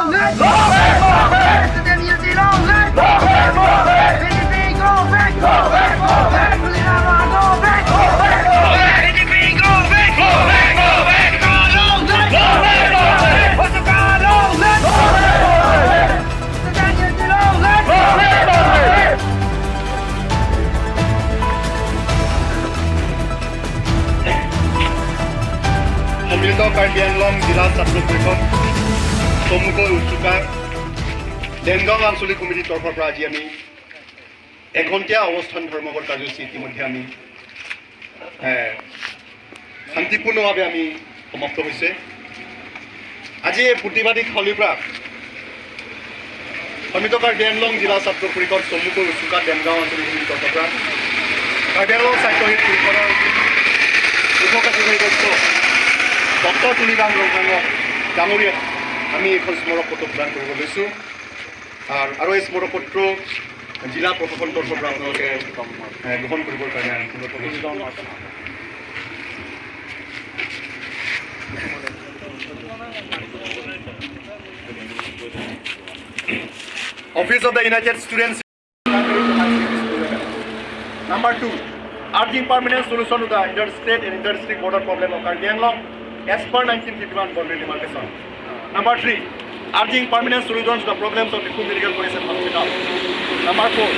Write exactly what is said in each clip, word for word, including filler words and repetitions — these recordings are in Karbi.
সম্মিলিত কাৰ্বি আংলং জিলা ছাত্ৰ পৰিষদ চমুকৈ উচুকা দেনগাঁও আঞ্চলিক কমিটিৰ তৰফৰ পৰা আজি আমি এঘণ্টীয়া অৱস্থান ধৰ্মঘট কাৰ্যসূচী ইতিমধ্যে আমি, এ, শান্তিপূৰ্ণভাৱে আমি সমাপ্ত হৈছে। আজি এই প্ৰতিবাদী থলীৰ পৰা সম্মিলিত কাৰ্বি আংলং জিলা ছাত্ৰ পৰিষদ চমুকৈ উচুকা দেনগাঁও আঞ্চলিক কমিটিৰ তৰফৰ পৰা কাৰ্বি আংলং ছাত্ৰ শিল পৰিষদৰ উপ কাৰ্যবাহী সদস্য ডক্টৰ তুলিৰাম ৰংহাঙৰ ডাঙৰীয়াত আমি এখন স্মাৰক পত্ৰ প্ৰদান কৰিব লৈছোঁ। আৰু, আৰু এই স্মাৰক পত্ৰ জিলা প্ৰশাসনৰ তৰফৰ পৰা আপোনালোকে, এ, গ্ৰহণ কৰিবৰ কাৰণে আমি পুনৰ Office of the United Students. Number two, urging permanent solution to the inter-state and inter-district border problem of Karbi Anglong as per nineteen fifty-one boundary demarcation. Number three, urging permanent solution to the problems of Diphu Medical College and Hospital. Number four,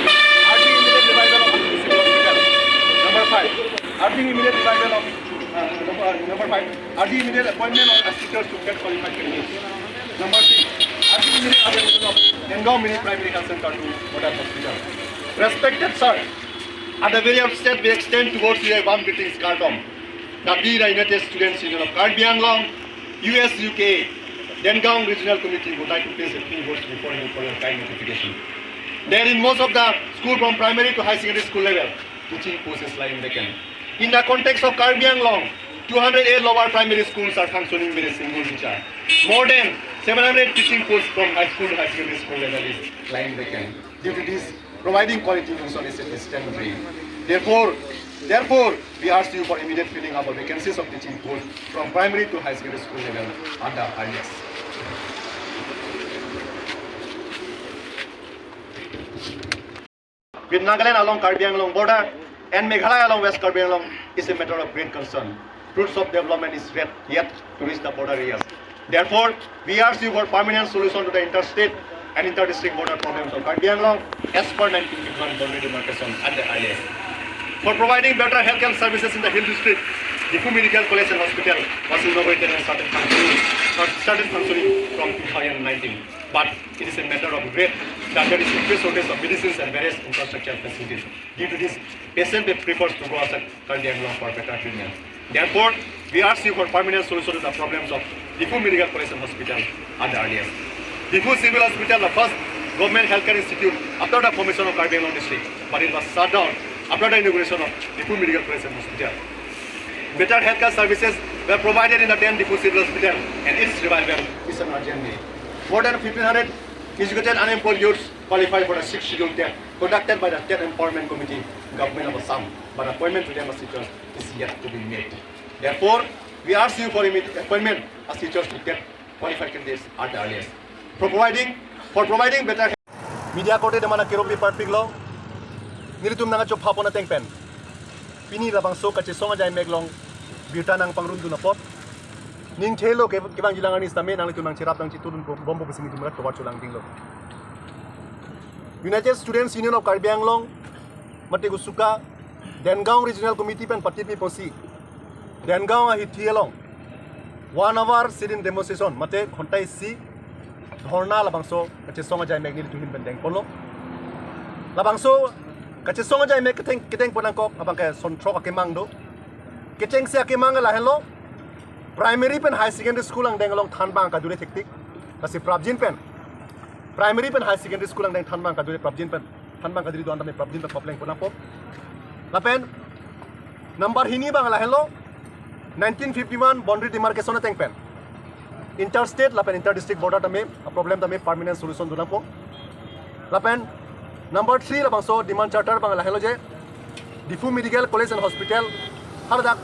urging immediate revival of Diphu Civil Hospital. Number five, urging immediate revival of, uh, number, number five, urging immediate appointment of as teachers to get qualified candidates. Number six, urging immediate upgradation of Denkhaung Mini Primary Health Center to modern hospital. Respected sir, at the very outset, we extend towards you a warm greetings, kardom. That we, the United Students Union of Karbi Anglong, U S U K, Denkhaung Regional Committee, would like to place a few words before you for your kind notification. There in most of the school from primary to high secondary school level, teaching post is lying vacant. In the context of Karbi Anglong, two hundred eight lower primary schools are functioning with a single teacher. More than seven hundred teaching posts from high school to high secondary school level is lying vacant. Due to this, providing quality education is a distant dream. Therefore, therefore, we ask you for immediate filling up of vacancies of teaching posts from primary to high secondary school level under R D S. With Nagaland along Karbi Anglong border and Meghalaya along West Karbi Anglong is a matter of great concern. Fruits of development is yet, yet to reach the border areas. Therefore, we ask you for permanent solution to the interstate and inter-district border problems of Karbi Anglong as per nineteen fifty-one boundary demarcation at the earliest. For providing better healthcare services in the Hill District, Diphu Medical College and Hospital was inaugurated and started functioning, started functioning from two thousand nineteen. But it is a matter of regret that there is increased shortage of medicines and various infrastructure facilities. Due to this, patient may prefers to go outside Karbi Anglong for better treatment. Therefore, we ask you for permanent solution to the problems of Diphu Medical College and Hospital at the earliest. Diphu Civil Hospital, the first government healthcare institute after the formation of Karbi Anglong district, but it was shut down after the inauguration of Diphu Medical College and Hospital. Better healthcare services were provided in the then Diphu Civil Hospital, and its revival is an urgent need. More than fifteen hundred educated unemployed youths qualify for the sixth schedule TET conducted by the TET Empowerment Committee, Government of Assam, but appointment to them as teachers is yet to be made. Therefore, we ask you for immediate appointment as teachers to TET qualified candidates at the earliest. For providing, for providing better media korte damana keropi parpiklo, nelitum nangkachopha pon ateng pen pini labangso kachesong ajai mek along birta nangpangrumdun apot, ning thelo ke kevangjilang arni sitame nanglitum nangcherap nangchitudun bompo pusi nelitum rat tovar cholang dinglo. United Students Union of Karbi Anglong, mate USUKA, Denkhaung Regional Committee pen patipik pusi Denkhaung ahithi along one hour sit-in demonstration, mate ghonta isi dhorna labangso kachesong ajai mek nelitum ahin pen dengponlo. Labangso kachesong ajai mek keteng, keteng pon nangkok abang ke son throk akemang do. Kechengsi akemang lahenlo, primary pen high secondary school angdeng along thanbang kadure thektik. Lasi prapjin pen, primary pen high secondary school angdeng thanbang kadure prapjin pen, thanbang kadure do-an tame prapjin pen kopleng pon nangpo. Lapen number hini abang lahenlo, nineteen fifty-one boundary demarcation ateng pen interstate lapen inter-district border tame a problem tame permanent solution dun nangpo. Lapen number three labangso demand charter abang lahenlo je Diphu Medical College and Hospital, haladak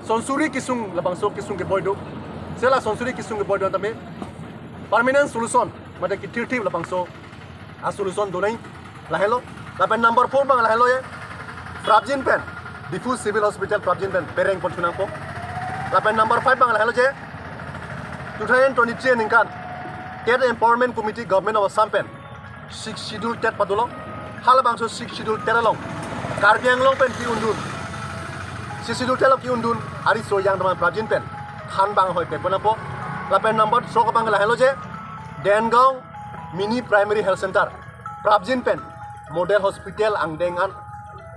sonsuri kesung labangso kesung keboi do. Sela sonsuri kesung keboi do tame Permanent solution mate kithirthip labangso a-solution donai lahelo. Lapen number four abang lahelo je, prapjin pen Diphu Civil Hospital prapjin pen pereng pon thu nangpo. Lapen number five abang lahelo je, two thousand twenty-three aningkan TET Empowerment Committee Government of Assam pen Sixth Schedule TET padolo. Halabangso Sixth Schedule TET along Karbi Anglong pen ki-undun, Sixth Schedule TET along ki-undun ariso yang teman prapjin pen than abang hoi pek pon nangpo. Lapen number throk abang lahelo je, Dengaon Mini Primary Health Center prapjin pen model hospital angdeng an,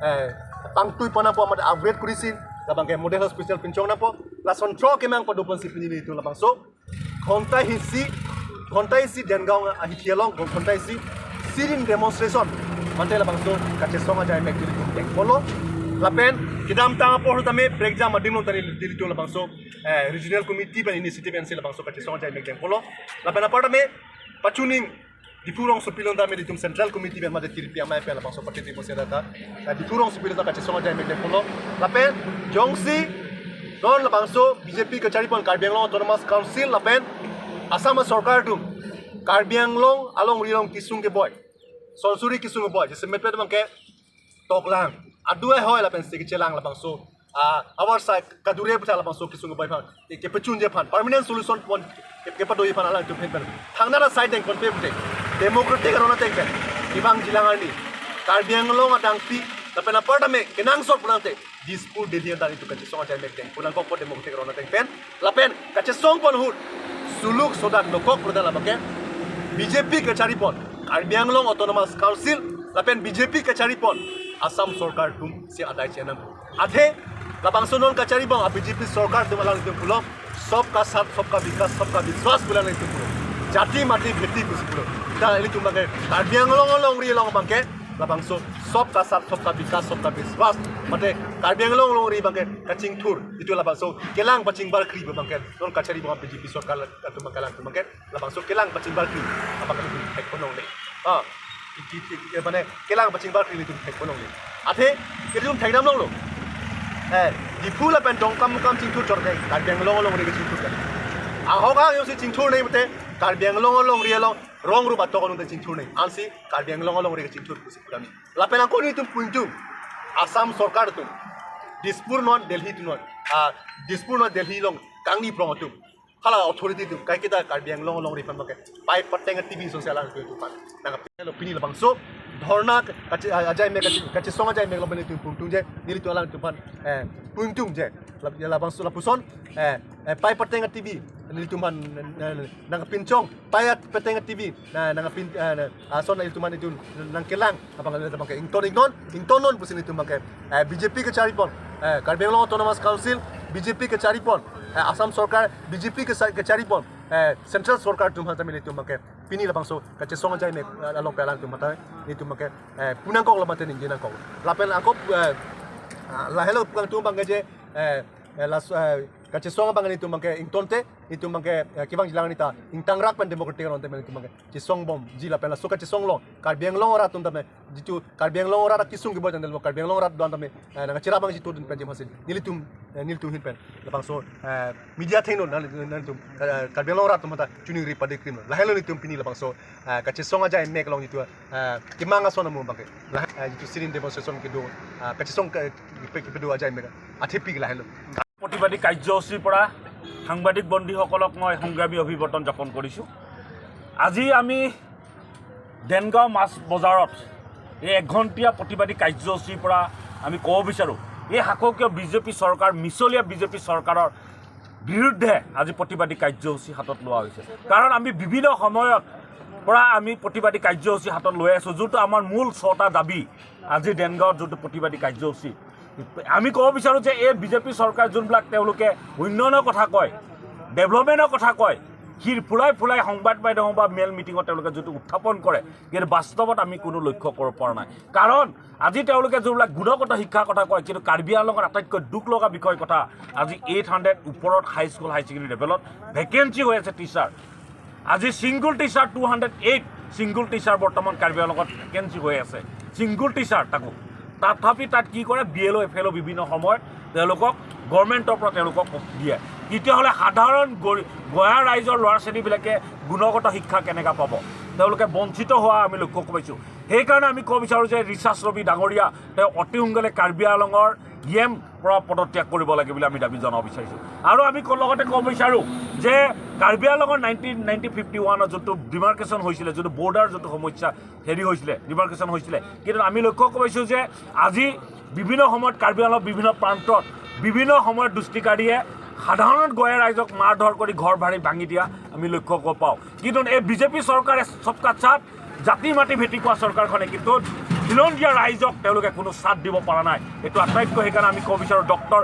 eh, pangtui pon nangpo, mate upgrade kurisi labangke model hospital pinchong nangpo. Lason throk kemang pado ponsi pini nelitum labangso ghonta isi, ghonta isi Dengaon ahithi along ghonta isi sit-in demonstration mate labangso kachesong ajai mek nelitum dengponlo. Lapen kedamtang apor tame prekjam adim along ta nelitum labangso, eh, regional committee pen initiative ensi labangso kachesong ajai mek dengponlo. Lapen apar tame pachuning Diphu rongsopi along tame nelitum central committee pen mate tirpi amei pen labangso party timo se data, eh, Diphu rongsopi along ta kachesong ajai mek dengponlo. Lapen jongsi non labangso BJP kachari pon Karbi Anglong Autonomous Council lapen Assam sorkar atum Karbi Anglong alongri along kesung keboi, sonsuri kesung keboi, jasemet pet abangke toklang, adu ahoi lapen si kechelang labangso, ah, ahavar asai kadure aputhak labangso kesung keboi aphan ke, kepachunji aphan, permanent solution pon ke, kepadoji aphan alangtum ahin pen thangnat asai dengponpe pute democratic aron ateng pen kevangjilang arni Karbi Anglong adangpi lapen apar tame kenangsot pulote Dispur Delhi anta nelitum kachesong ajai mek dengpon nangkokpo democratic aron ateng pen. Lapen kachesong pon ahut suluk sodak dokok pulote labangke BJP kachari pon Karbi Anglong Autonomous Council lapen BJP kachari pon Assam sorkar atum si adai chenam. Athe labangso non kachari abang a-BJP sorkar atum alangtum pulo, "Sabka saath, sabka vikas, sabka vishwas" pu alangtum pulo. Jati mati bheti pusi pulo. Ta ilitum abangke Karbi Anglong alongri along abangke labangso "Sabka saath, sabka vikas, sabka vishwas" mate Karbi Anglong alongri abangke kachingthur, itum labangso kelang pachingbarkri abangke non kachari abang BJP sorkar atum abangke, alangtum abangke labangso kelang pachingbarkri abangke itum thekpon longle. Ah, ki, ki, ki, ki, mane kelang pachingbarkri itum thekpon longle. Athe itum thekdam longlo. Eh, Diphu lapen Dongkamukam chingthur chor ke Karbi Anglong alongri kachingthur ke. Ahok ajoksi chingthur nangji pute Karbi Anglong alongri along rong rup atok anung ta chingthur nangji. Ansi Karbi Anglong alongri kachingthur pusi pudamji. Lapen angko nelitum pu ingtung, Assam sorkar atum, Dispur non Delhi atum non, ah, Dispur non Delhi along kangni prong atum, hala authority atum, kaiketa Karbi Anglong alongri aphan abangke pai pateng a-TV asonsi alangtum aphan nangpilo. Pini labangso dhorna kache-, ajai mek kache-, kachesong ajai mek lo pen nelitum pu ingtung je, nelitum alangtum aphan, eh, pu ingtung je. Lab-, labangso lapuson, eh, eh, pai pateng a-TV nelitum aphan, eh, nangpinchong, pai pateng a-TV, na, nangpin, eh, na, ason nelitum aphan itum nangkelang abang, abangke ington, ington, ington non pusi nelitum abangke, eh, BJP kachari pon, eh, Karbi Anglong Autonomous Council, BJP kachari pon, eh, Assam sorkar, BJP kacha-, kachari pon, eh, central sorkar atum aphan tame nelitum abangke pini labangso kachesong ajai mek, eh, along pen alangtum aphan ta nelitum abangke, eh, pu nangkok lapen ta ningje nangkok. Lapen angko, eh, ah, lahelo pu ingtung abangke je, eh, eh, las-, eh, kachesong abang nelitum abangke ingtonte, nelitum abangke, eh, kevangjilang arni ta ingtangrak pen democratic aron tame nelitum abangke chesong bomji lapen laso kachesong along Karbi Anglong arat atum tame, jitu Karbi Anglong arat akesung keboi tangdel Karbi Anglong arat do-an tame, eh, nangkacherap abang jitu dun pen jemhasin nelitum, eh, nelitum ahin pen labangso, eh, media athengno nang, nangtum, eh, Karbi Anglong arat atum ta chuningri padikrim. Lahelo nelitum pini labangso, eh, kachesong ajai mek along jitu, eh, kemang ason amu abangke. Lah, eh, jitu sit-in demonstration kedo, eh, kachesong ke, ke, kedo ajai mek athepi lahelo. প্ৰতিবাদী কাৰ্যসূচীৰ পৰা সাংবাদিক বন্ধুসকলক মই সংগ্ৰামী অভিৱৰ্তন জ্ঞাপন কৰিছোঁ। আজি আমি দেনগাঁও মাছ বজাৰত এই এক ঘণ্টীয়া প্ৰতিবাদী কাৰ্যসূচীৰ পৰা আমি ক'ব বিচাৰোঁ, এই শাসকীয় বিজেপি চৰকাৰ, মিছলীয়া বিজেপি চৰকাৰৰ বিৰুদ্ধে আজি প্ৰতিবাদী কাৰ্যসূচী হাতত লোৱা হৈছে। কাৰণ আমি বিভিন্ন সময়ত পৰা আমি প্ৰতিবাদী কাৰ্যসূচী হাতত লৈ আছোঁ, যোনটো আমাৰ মূল ছটা দাবী। আজি দেনগাঁৱত যোনটো প্ৰতিবাদী কাৰ্যসূচী, আমি ক'ব বিচাৰোঁ যে এই বিজেপি চৰকাৰ যোনবিলাক তেওঁলোকে উন্নয়নৰ কথা কয়, ডেভেলপমেণ্টৰ কথা কয়, সি ফুলাই ফুলাই সংবাদ মাধ্যম বা মেল মিটিঙত তেওঁলোকে যোনটো উত্থাপন কৰে, কিন্তু বাস্তৱত আমি কোনো লক্ষ্য কৰিব পৰা নাই। কাৰণ আজি তেওঁলোকে যোনবিলাক গুণগত শিক্ষাৰ কথা কয়, কিন্তু কাৰ্বি আংলঙৰ আটাইতকৈ দুখ লগা বিষয় কথা, আজি এইট হাণ্ড্ৰেড ওপৰত হাই স্কুল, হাই ছেকেণ্ডেৰী লেভেলত ভেকেঞ্চি হৈ আছে টিচাৰ। আজি single teacher two hundred eight, single teacher বৰ্তমান কাৰ্বি আংলঙত ভেকেঞ্চি হৈ আছে, ছিংগুল টিচাৰ তাকো। তথাপি তাত কি কৰে, বি এল অ', এফ এল অ' বিভিন্ন সময়ত তেওঁলোকক গভৰ্ণমেণ্টৰ পৰা তেওঁলোকক দিয়ে। তেতিয়াহ'লে সাধাৰণ গৰি- গয়া ৰাইজৰ ল'ৰা ছোৱালীবিলাকে গুণগত শিক্ষা কেনেকৈ পাব? তেওঁলোকে বঞ্চিত হোৱা আমি লক্ষ্য কৰিছোঁ। সেইকাৰণে আমি ক'ব বিচাৰোঁ যে ৰিচাৰ্চ ৰবি ডাঙৰীয়া তেওঁ অতি সোনকালে কাৰ্বি আংলঙৰ ই এম পৰা পদত্যাগ কৰিব লাগে বুলি আমি দাবী জনাব বিচাৰিছোঁ। আৰু আমি ক- লগতে ক'ব বিচাৰোঁ যে কাৰ্বি আংলঙৰ নাইনটিন নাইনটিন ফিফটি ওৱানত যোনটো ডিমাৰ্কেশ্যন হৈছিলে, যোনটো বৰ্ডাৰ যোনটো সমস্যা হেৰি হৈছিলে, ডিমাৰ্কেশ্যন হৈছিলে, কিন্তু আমি লক্ষ্য কৰিছোঁ যে আজি বিভিন্ন সময়ত কাৰ্বি আংলঙৰ বিভিন্ন প্ৰান্তত বিভিন্ন সময়ত দুষ্কৃতিকাৰীয়ে সাধাৰণ গয়া ৰাইজক মাৰধৰ কৰি ঘৰ ভাঙি ভাঙি দিয়া আমি লক্ষ্য কৰিব পাওঁ। কিন্তু এই বিজেপি চৰকাৰে সবকা সাথ, জাতি মাটি ভেটি কোৱা চৰকাৰখনে কিন্তু খিলঞ্জীয়া ৰাইজক তেওঁলোকে কোনো চাথ দিব পৰা নাই। এইটো আটাইতকৈ, সেইকাৰণে আমি ক'ব বিচাৰোঁ ডক্টৰ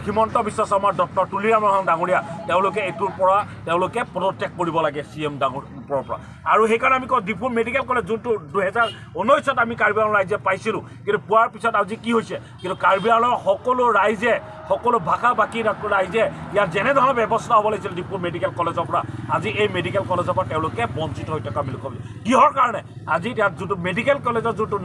হিমন্ত বিশ্ব শৰ্মা, ডক্টৰ তুলিৰাম ৰংহাং ডাঙৰীয়া, তেওঁলোকে এইটোৰ পৰা তেওঁলোকে পদত্যাগ কৰিব লাগে চি এম ডাঙৰ ওপৰৰ পৰা। আৰু সেইকাৰণে আমি কওঁ ডিফু মেডিকেল কলেজ যোনটো দুহেজাৰ ঊনৈছত আমি কাৰ্বি আংলং ৰাইজে পাইছিলোঁ, কিন্তু পোৱাৰ পিছত আজি কি হৈছে? কিন্তু কাৰ্বি আংলঙৰ সকলো ৰাইজে, সকলো ভাষা ভাষী ৰাইজে ইয়াত যেনেধৰণৰ ব্যৱস্থা হ'ব লাগিছিল ডিফু মেডিকেল কলেজৰ পৰা, আজি এই মেডিকেল কলেজৰ পৰা তেওঁলোকে বঞ্চিত হৈ থকা বুলি ক'ব। কিহৰ কাৰণে? আজি ইয়াত যোনটো মেডিকেল কলেজৰ যোনটো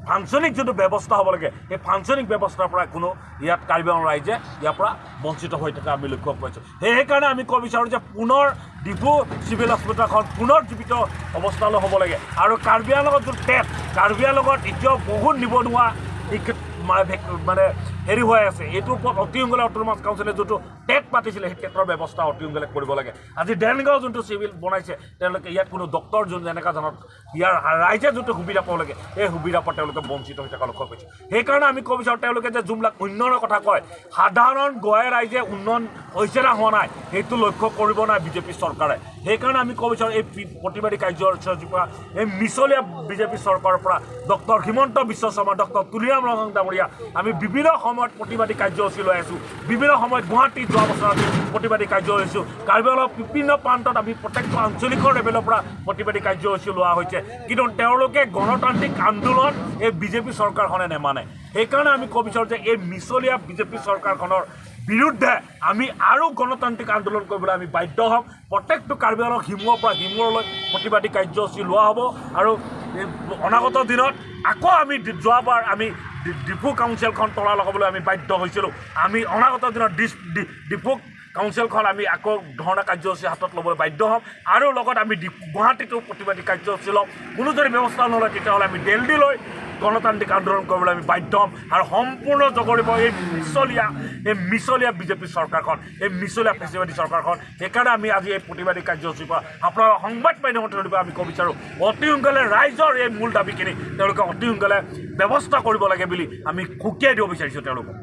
ফাংচনিং যোনটো ব্যৱস্থা হ'ব লাগে, সেই ফাংচনিং ব্যৱস্থাৰ পৰা কোনো ইয়াত কাৰ্বি আংলং ৰাইজে ইয়াৰ পৰা বঞ্চিত হৈ থকা আমি লক্ষ্য কৰিছোঁ। সেই সেইকাৰণে আমি ক'ব বিচাৰোঁ যে পুনৰ ডিফু চিভিল হস্পিটেলখন পুনৰ জীৱিত অৱস্থালৈ হ'ব লাগে। আৰু কাৰ্বি আংলঙত যোনটো টেট, কাৰ্বি আংলঙত এতিয়াও বহুত নিবনুৱা শিক্ষিত মা- ভেক- মানে হেৰি হৈ আছে। এইটোৰ ওপৰত অতি সোনকালে অট'নমাছ কাউন্সিলে যোনটো টেট পাতিছিলে, সেই টেটৰ ব্যৱস্থা অতি সোনকালে কৰিব লাগে। আজি দেৰগাঁও যোনটো চিভিল বনাইছে, তেওঁলোকে ইয়াত কোনো ডক্টৰ যোন যেনেকুৱা ধৰণৰ ইয়াৰ ৰাইজে যোনটো সুবিধা পাব লাগে, এই সুবিধাৰ পৰা তেওঁলোকে বঞ্চিত হৈ থকা লক্ষ্য কৰিছে। সেইকাৰণে আমি ক'ব বিচাৰোঁ তেওঁলোকে যে যোনবিলাক উন্নয়নৰ কথা কয়, সাধাৰণ গয়া ৰাইজে উন্নয়ন হৈছে না হোৱা নাই, সেইটো লক্ষ্য কৰিব নাই বিজেপি চৰকাৰে। সেইকাৰণে আমি ক'ব বিচাৰোঁ এই পি- প্ৰতিবাদী কাৰ্যসূচীৰ পৰা এই মিছলীয়া বিজেপি চৰকাৰৰ পৰা ডক্টৰ হিমন্ত বিশ্ব শৰ্মা, ডক্টৰ তুলিৰাম ৰংহাং ডাঙৰীয়া, আমি বিভিন্ন সময়ত প্ৰতিবাদী কাৰ্যসূচী লৈ আছোঁ। বিভিন্ন সময়ত গুৱাহাটীত যোৱা বছৰ আমি প্ৰতিবাদী কাৰ্যসূচী, কাৰ্বি আংলঙৰ বিভিন্ন প্ৰান্তত আমি প্ৰত্যেকটো আঞ্চলিকৰ লেভেলৰ পৰা প্ৰতিবাদী কাৰ্যসূচী লোৱা হৈছে। কিন্তু তেওঁলোকে গণতান্ত্ৰিক আন্দোলন এই বিজেপি চৰকাৰখনে নেমানে। সেইকাৰণে আমি ক'ব বিচাৰোঁ যে এই মিছলীয়া বিজেপি চৰকাৰখনৰ বিৰুদ্ধে আমি আৰু গণতান্ত্ৰিক আন্দোলন কৰিবলৈ আমি বাধ্য হ'ম। প্ৰত্যেকটো কাৰ্বি আংলং সিমূৰৰ পৰা সিমূৰলৈ প্ৰতিবাদী কাৰ্যসূচী লোৱা হ'ব। আৰু এই অনাগত দিনত আকৌ আমি ডি- যোৱাবাৰ আমি ডি- ডিফু কাউন্সিলখন তলা লগাবলৈ আমি বাধ্য হৈছিলোঁ। আমি অনাগত দিনত ডিচ- ডি- ডিফু কাউন্সিলখন আমি আকৌ ধৰ্ণা কাৰ্যসূচী হাতত ল'বলৈ বাধ্য হ'ম। আৰু লগত আমি ডি- গুৱাহাটীতো প্ৰতিবাদী কাৰ্যসূচী ল'ম। কোনো যদি ব্যৱস্থা নলয়, তেতিয়াহ'লে আমি দিল্লীলৈ গণতান্ত্ৰিক আন্দোলন কৰিবলৈ আমি বাধ্য হ'ম। আৰু সম্পূৰ্ণ জগৰিব এই মিছলীয়া, এই মিছলীয়া বিজেপি চৰকাৰখন, এই মিছলীয়া ফেচিবাদী চৰকাৰখন। সেইকাৰণে আমি আজি এই প্ৰতিবাদী কাৰ্যসূচীৰ পৰা আপোনাৰ সংবাদ মাধ্যমৰ থ্ৰুদি আমি ক'ব বিচাৰোঁ, অতি সোনকালে ৰাইজৰ এই মূল দাবীখিনি তেওঁলোকে অতি সোনকালে ব্যৱস্থা কৰিব লাগে বুলি আমি সকীয়াই দিব বিচাৰিছোঁ তেওঁলোকক।